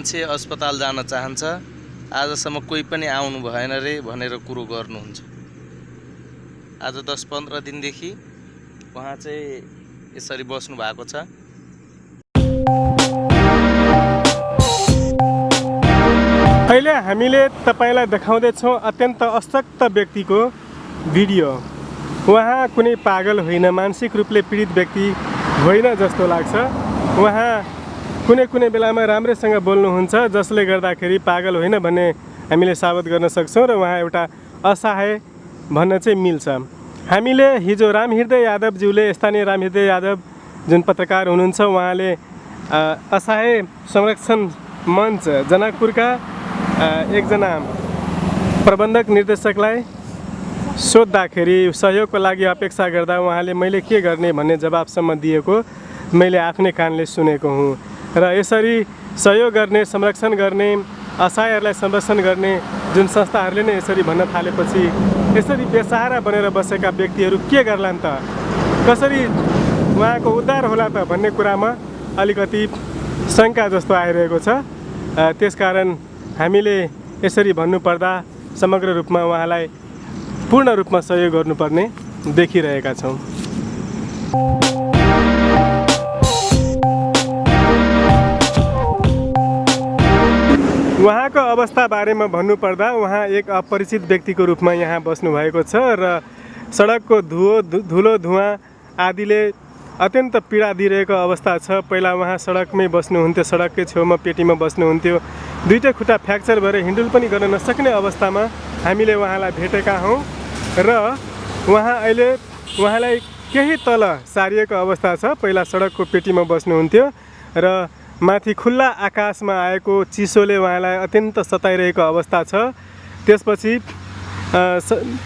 मान्छे अस्पताल जान चाहन्छ, आजसम्म कोही पनि आउनु भएन रे भनेर कुरो गर्नुहुन्छ। आज 10-15 दिनदेखि उहाँ चाहिँ यसरी बस्नु भएको छ। अहिले हामीले तपाईलाई देखाउँदैछौँ अत्यन्त अशक्त व्यक्तिको भिडियो। उहाँ कुनै पागल होइन, मानसिक रूपले पीडित व्यक्ति होइन जस्तो लाग्छ। उहाँ कुनै बेलामा राम्रैसँग बोल्नुहुन्छ, जसले गर्दाखेरि पागल होइन भन्ने हामीले साबित गर्न सक्छौँ र उहाँ एउटा असहाय भन्न चाहिँ मिल्छ। हामीले हिजो रामहृदय यादवज्यूले, स्थानीय रामहृदय यादव जुन पत्रकार हुनुहुन्छ, उहाँले असहाय संरक्षण मञ्च जनकपुरका एकजना प्रबन्धक निर्देशकलाई सोद्धाखेरि सहयोगको लागि अपेक्षा गर्दा उहाँले मैले के गर्ने भन्ने जवाबसम्म दिएको मैले आफ्नै कानले सुनेको हुँ। र यसरी सहयोग गर्ने, संरक्षण गर्ने, असहायहरूलाई संरक्षण गर्ने जुन संस्थाहरूले नै यसरी भन्न थालेपछि यसरी बेसहारा बनेर बसेका व्यक्तिहरू के गर्लान् त, कसरी उहाँको उद्धार होला त भन्ने कुरामा अलिकति शङ्का जस्तो आइरहेको छ। त्यसकारण हामीले यसरी भन्नुपर्दा समग्र रूपमा उहाँलाई पूर्ण रूपमा सहयोग गर्नुपर्ने देखिरहेका छौँ। उहाँको अवस्था बारेमा भन्नुपर्दा उहाँ एक अपरिचित व्यक्तिको रूपमा यहाँ बस्नु भएको छ र सडकको धुलो धुवाँ आदिले अत्यन्त पीडा दिइरहेको अवस्था छ। पहिला उहाँ सडकमै बस्नुहुन्थ्यो, सडककै छेउमा पेटीमा बस्नुहुन्थ्यो। दुईटै खुट्टा फ्र्याक्चर भएर हिँडुल पनि गर्न नसक्ने अवस्थामा हामीले उहाँलाई भेटेका हौँ र उहाँलाई केही तल सारिएको अवस्था छ। पहिला सडकको पेटीमा बस्नुहुन्थ्यो र माथि खुल्ला आकाशमा आएको चिसोले उहाँलाई अत्यन्त सताइरहेको अवस्था छ।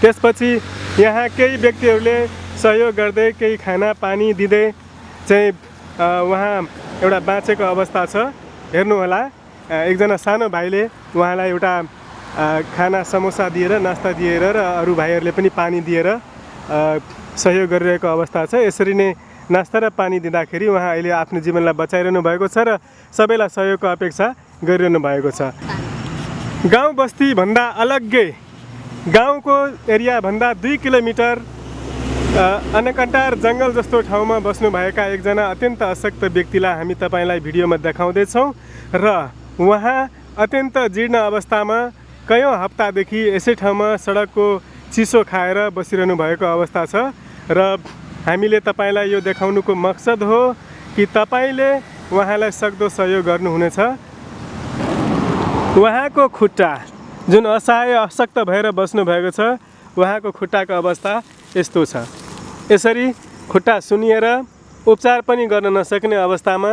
त्यसपछि यहाँ केही व्यक्तिहरूले सहयोग गर्दै केही खाना पानी दिँदै चाहिँ उहाँ एउटा बाँचेको अवस्था छ। हेर्नुहोला, एकजना सानो भाइले उहाँलाई एउटा खाना समोसा दिएर, नास्ता दिएर र अरू भाइहरूले पनि पानी दिएर सहयोग गरिरहेको अवस्था छ। यसरी नै नास्ता र पानी दिँदाखेरि उहाँ अहिले आफ्नो जीवनलाई बचाइरहनु भएको छ र सबैलाई सहयोगको अपेक्षा गरिरहनु भएको छ। गाउँ बस्तीभन्दा अलग्गै गाउँको एरियाभन्दा 2 किलोमिटर अनकटार जङ्गल जस्तो ठाउँमा बस्नुभएका एकजना अत्यन्त अशक्त व्यक्तिलाई हामी तपाईँलाई भिडियोमा देखाउँदैछौँ र उहाँ अत्यन्त जीर्ण अवस्थामा कयौँ हप्तादेखि यसै ठाउँमा सडकको चिसो खाएर बसिरहनु भएको अवस्था छ र हामीले तपाईँलाई यो देखाउनुको मकसद हो कि तपाईँले उहाँलाई सक्दो सहयोग गर्नुहुनेछ। उहाँको खुट्टा जुन असहाय अशक्त भएर बस्नुभएको छ, उहाँको खुट्टाको अवस्था यस्तो छ। यसरी खुट्टा सुनिएर उपचार पनि गर्न नसक्ने अवस्थामा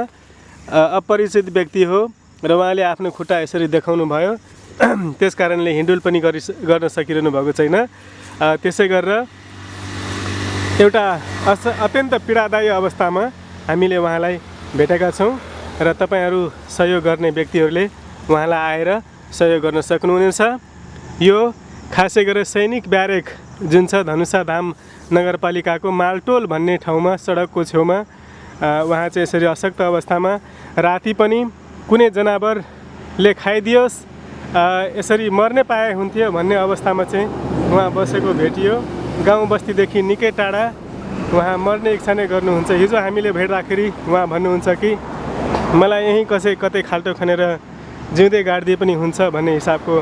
अपरिचित व्यक्ति हो र उहाँले आफ्नो खुट्टा यसरी देखाउनु भयो। त्यस कारणले हिँडुल पनि गर्न सकिरहनु भएको छैन। त्यसै गरेर एउटा अत्यन्त पीडादायी अवस्थामा हामीले उहाँलाई भेटेका छौँ र तपाईँहरू सहयोग गर्ने व्यक्तिहरूले उहाँलाई आएर सहयोग गर्न सक्नुहुनेछ। यो खासै गरेर सैनिक ब्यारेक जुन छ धनुषा धाम नगरपालिकाको मालटोल भन्ने ठाउँमा सडकको छेउमा उहाँ चाहिँ यसरी अशक्त अवस्थामा राति पनि कुनै जनावरले खाइदियोस्, यसरी मर्ने पाए हुन्थ्यो भन्ने अवस्थामा चाहिँ उहाँ बसेको भेटियो। गाउँ बस्तीदेखि निकै टाढा उहाँ मर्ने इच्छा नै गर्नुहुन्छ। हिजो हामीले भेट्दाखेरि उहाँ भन्नुहुन्छ कि मलाई यहीँ कतै खाल्टो खनेर जिउँदै गाडिदिए पनि हुन्छ भन्ने हिसाबको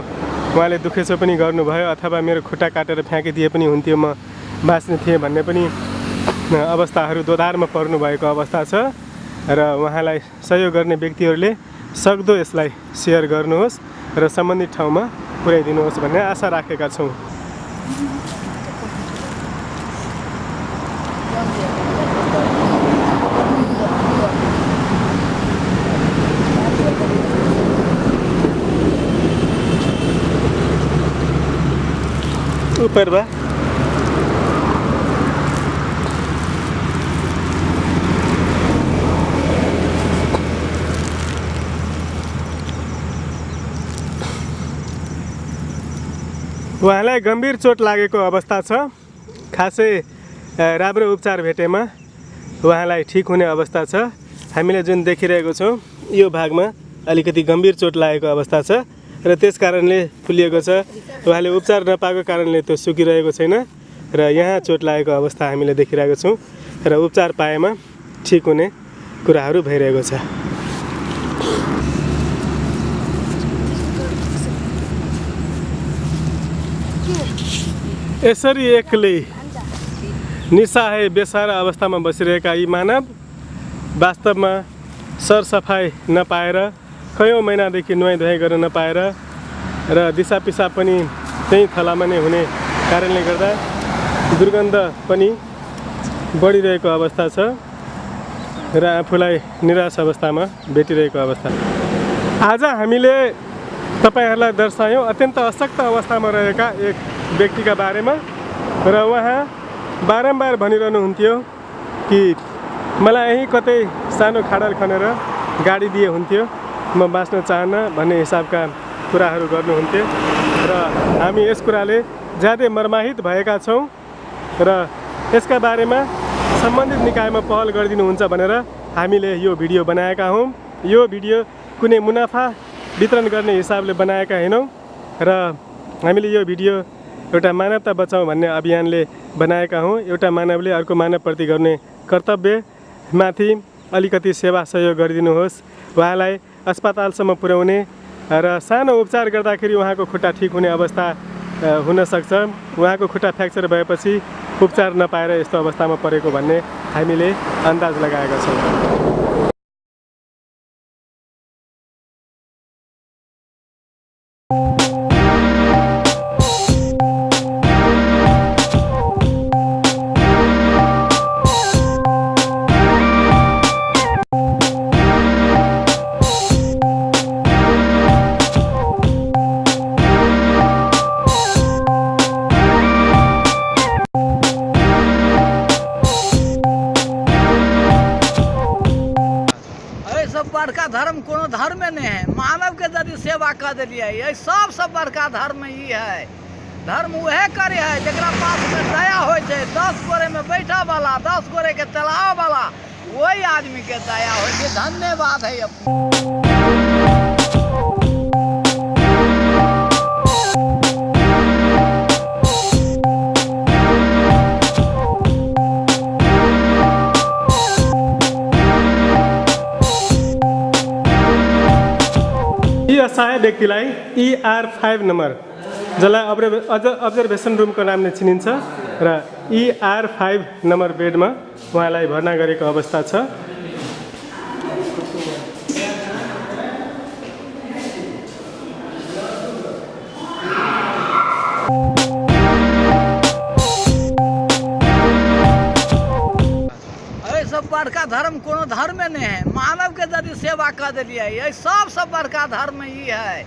उहाँले दुखेसो पनि गर्नुभयो, अथवा मेरो खुट्टा काटेर फ्याँकिदिए पनि हुन्थ्यो, म बाँच्ने थिएँ भन्ने पनि अवस्थाहरू दोधारमा पर्नुभएको अवस्था छ र उहाँलाई सहयोग गर्ने व्यक्तिहरूले सक्दो यसलाई सेयर गर्नुहोस् र सम्बन्धित ठाउँमा पुर्याइदिनुहोस् भन्ने आशा राखेका छौँ। ऊपर बा उहाँलाई गम्भीर चोट लागेको अवस्था छ। खासै राम्रो उपचार भेटेमा उहाँलाई ठिक हुने अवस्था छ। हामीले जुन देखिरहेको छौँ यो भागमा अलिकति गम्भीर चोट लागेको अवस्था छ र त्यस कारणले फुलिएको छ। उहाँले उपचार नपाएको कारणले त्यो सुकिरहेको छैन र यहाँ चोट लागेको अवस्था हामीले देखिरहेको छौँ र उपचार पाएमा ठिक हुने कुराहरू भइरहेको छ। यसरी एक्लै निस्सहाय बेसहारा अवस्थामा बसिरहेका यी मानव वास्तवमा सरसफाइ नपाएर कयौँ महिनादेखि नुहाइधुवाइ गर्न नपाएर र दिसा पिसाब पनि त्यही थलामा नै हुने कारणले गर्दा दुर्गन्ध पनि बढिरहेको अवस्था छ र आफूलाई निराश अवस्थामा भेटिरहेको अवस्था। आज हामीले तपाईहरूलाई दर्शायौँ अत्यन्त अशक्त अवस्थामा रहेका एक व्यक्तिका बारेमा र उहाँ बारम्बार भनिरहनुहुन्थ्यो कि मलाई यहीँ कतै सानो खाडल खनेर गाडी दिए हुन्थ्यो, म बाँच्न चाहन्न भन्ने हिसाबका कुराहरू गर्नुहुन्थ्यो र हामी यस कुराले ज्यादै मर्माहित भएका छौँ र यसका बारेमा सम्बन्धित निकायमा पहल गरिदिनुहुन्छ भनेर हामीले यो भिडियो बनाएका हौँ। यो भिडियो कुनै मुनाफा वितरण गर्ने हिसाबले बनाएका होइनौँ र हामीले यो भिडियो एउटा मानवता बचाउँ भन्ने अभियानले बनाएका हौँ। एउटा मानवले अर्को मानवप्रति गर्ने कर्तव्यमाथि अलिकति सेवा सहयोग गरिदिनुहोस्, उहाँलाई अस्पतालसम्म पुर्याउने र सानो उपचार गर्दाखेरि उहाँको खुट्टा ठिक हुने अवस्था हुनसक्छ। उहाँको खुट्टा फ्र्याक्चर भएपछि उपचार नपाएर यस्तो अवस्थामा परेको भन्ने हामीले अन्दाज लगाएका छौँ। बड़का धर्म कोनो धर्म नहीं है। मानव के यदि सेवा कर दिलिए ये सबसे बड़का धर्म ही है। धर्म वह करे है जरा पास में दया हो, 10 गोरे में बैठा वाला 10 गोरे के चलाव वाला वही आदमी के दया हो। धन्यवाद है अपनी। असहाय व्यक्तिलाई ER5 नम्बर, जसलाई अब्जर्भेसन रुमको नामले चिनिन्छ र ER5 नम्बर बेडमा उहाँलाई भर्ना गरेको अवस्था छ। बड़का धर्म कोनो धर्म नहीं है। मानव के यदि सेवा कर दिलिए ये सबसे बड़का धर्म ही है।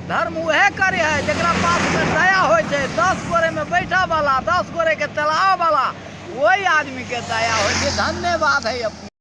धर्म वह करे है जरा पास में दया हो, 10 गोरे में बैठा वाला 10 गोरे के चलाव वाला वही आदमी के दया हो। धन्यवाद है अपनी।